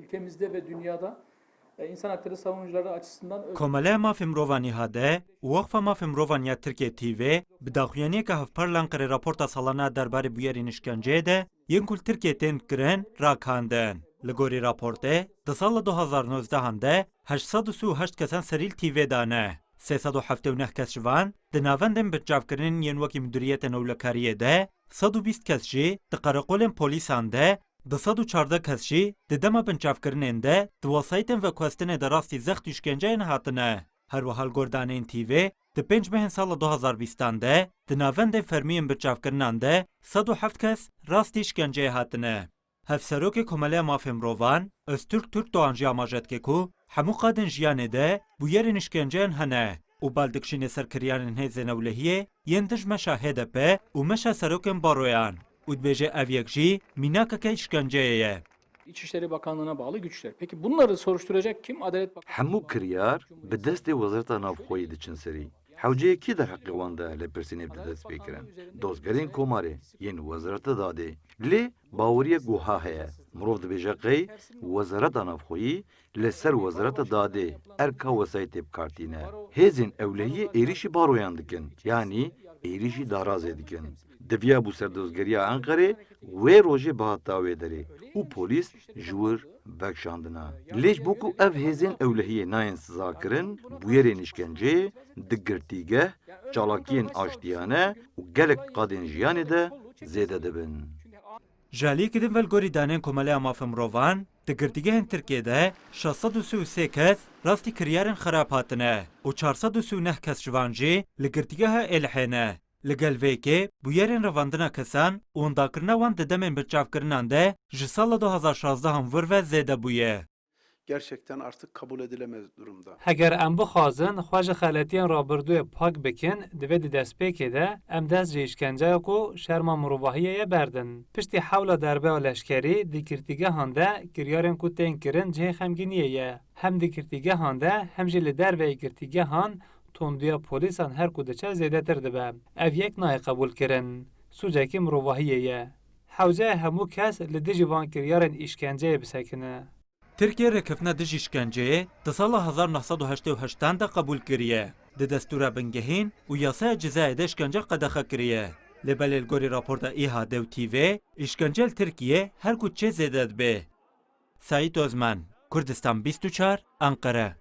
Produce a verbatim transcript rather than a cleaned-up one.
Ülkemizde ve dünyada e, insan hakları savunucuları açısından ö- Komeleya Mafê Mirovan İHA'de û Weqfa Mafê Mirovan ya Tirkiye T V bi daxuyaniyeke hevpar li Enqerê raporta salane ya derbarê bûyerên îşkenceyê de yên ku li Tirkiyê tên kirin ragihandin. Li gorî raportê, di sala du hazar nozdehan de heşt sed û sî û heşt kesan serî li T V dane. Sê sed û heftê û neh kes ji van di navendên binçavkirinên yên wekî Mudûriyetên Ewlekariyê de, sed û bîst kes jî di qereqolên polîsan de, du sed û çardeh kes jî di dema binçavkirinên de di wesayîtên veguhestinê de rastî zext û îşkenceyên hatine. Her wiha li gor daneyên T V, di pênc mehên sala du hazar bîstan de di navendên fermî yên binçavkirinan de sed û heft kes rastî îşkenceyê hatine. Hevserokê Komeleya Mafê Mirovan, Öztürk Türkdoğan jî amaje dike ku hemû qadên jiyanê de bûyerên îşkenceyan hene û bal dikişîne ser kiryarên hêzên ewlehiyê yên dij meşa H D P û meşa serokên baroyan û dibêje ev yek jî mînakeke îşkenceyê ye. İçişleri Bakanlığı'na bağlı güçler. Peki bunları soruşturacak kim? Adalet Bakanlığı. Hemû kiryar bi destê Wezareta Navxweyî diçin serî. Hewceyê kî derheqê wan de lêpirsînê bide dest pê kirin? Dozgerên Komarê yên Wezareta Dadê. Lê baweriya guha heye. Mirov dibêje qey Wezareta Navxweyî li ser Wezareta Dadê erka wesayîtê bi kar tîne. Hêzên ewlehiyê êrîşî baroyan dikin, yanî êrîşî darazê dikin. Diviya bû ser dozgeriya Enqerê wê rojê bihata wê derê û polîs ji wir vekişandina. Lê ji bo ku ev hêzên ewlehiyê nayên sizakirin, bûyerên îşkenceyê di girtîgeh, çalakiyên aştiyane û gelek qadên jiyanê de zêde dibin. Ji aliyekî din ve li gorî daneyên Komeleya Mafê Mirovan, di girtîgehên Tirkiyê de şeş sed û sî û sê kes rastî kiryarên xerab hatine û çar sed û sî û neh kes ji van jî li girtîgeha Êlihê ne. Li gel vê yekê, bûyerên revandina kesan û windakirina wan di demên binçavkirinan de ji sala du hazar şazdeh an vir ve zêde bûye. Gerçekten artık kabul edilemez durumda. Heger em bixwazin xwe ji xeletiyan rabirdûyê pak bikin, divê di destpêkê de em dest ji îşkenceya ku şerma mirovahiyê ye berdin. Piştî hewla derbeya leşkerî di girtîgehan de kiryarên ku tên kirin cihê xemgîniyê ye. Hem di girtîgehan de hem jî li derveyî girtîgehan tondiya polîsan her ku diçe zêdetir dibe. Ev yek nayê qebûlkirin. Sûcekî mirovahiyê ye. Hewce ye hemû kes li dijî van kiryarên îşkenceyê bisekine. Tirkiye rêkeftina dijî îşkenceyê di sala hezar neh sed û heştê û heştan de qebûl kiriye. Di destûra bingehîn û yasaya cezayê de îşkence qedexe kiriye. Lê belê li gorî raporta İHA'de û T V, îşkence li Tirkiye her ku diçe zêde dibe. Saîd Ozman, Kurdistan bîst û çar, Enqere.